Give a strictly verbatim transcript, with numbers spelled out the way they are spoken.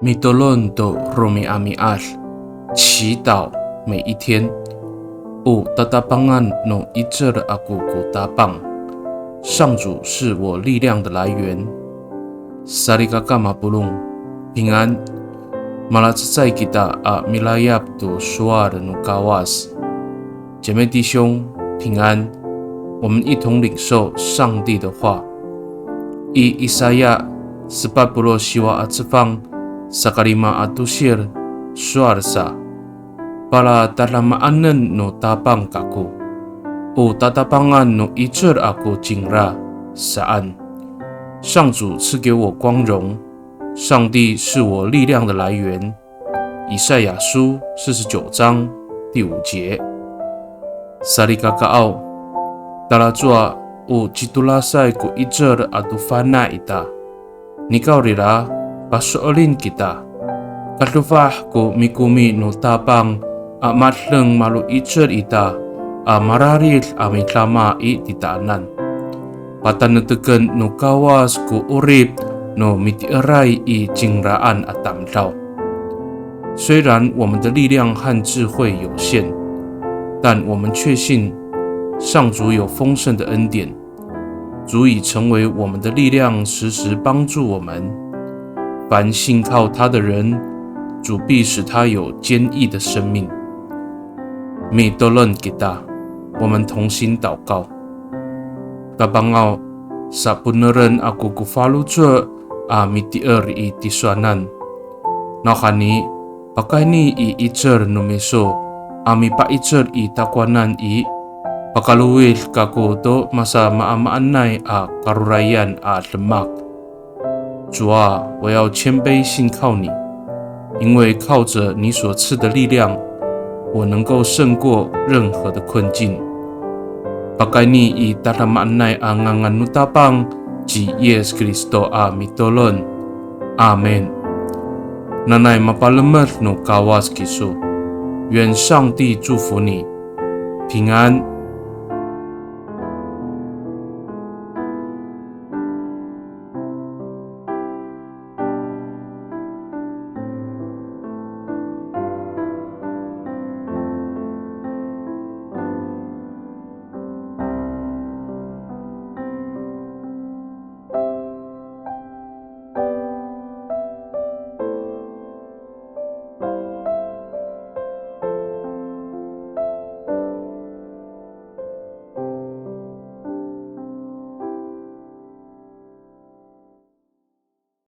Mitolon to romi'ami'ad, 祈祷每一天。O tatapangan no 'icel ako ko Tapang, 上主是我力量的来源。Salikaka mapolong, 平安。Malacecay kita a milayap to sowal no Kawas. 姐妹弟兄，平安。我们一同领受上帝的话。I Isaya sepat polo' siwa a cefang, sakalima a tosil, sowal sa, "Palatadamaanen no Tapang kako, o tatapangan no 'icel ako cingra," saan. 上主赐给我光荣，上帝是我力量的来源。以赛亚书四十九章第五节。Salikakaaw, talacowa o citolasay ko 'icel ato fana' ita. Nikawrira, paso'elin kita. Kadofah ko mikomi no Tapang a madeng malo'icel ita a mararid a midama i titaanan. Patanekteken no Kawas ko 'orip no miti'eray i cingraan a tamdaw. 虽然我们的力量和智慧有限，但我们确信上主有丰盛的恩典，主已成为我们的力量，时时帮助我们。凡信靠他的人，主必使他有坚毅的生命。Mitolon kita, 我们同心祷告。Tapangaw, saponeren ako ko faloco' a miti'er i tisowanan. Nawhani, pakayni i 'icel no miso a mipa'icel i takowanan i, pakalowid kako to masamaamaanay a karorayan a demak. 主啊，我要谦卑信靠你，因为靠着你所赐的力量，我能够胜过任何的困境。Pakayni i tadamaanay a ngangan no Tapang ci Yis Kristo a mitolon. Amin. Nanay mapalemed no Kawas kiso. 愿上帝祝福你，平安。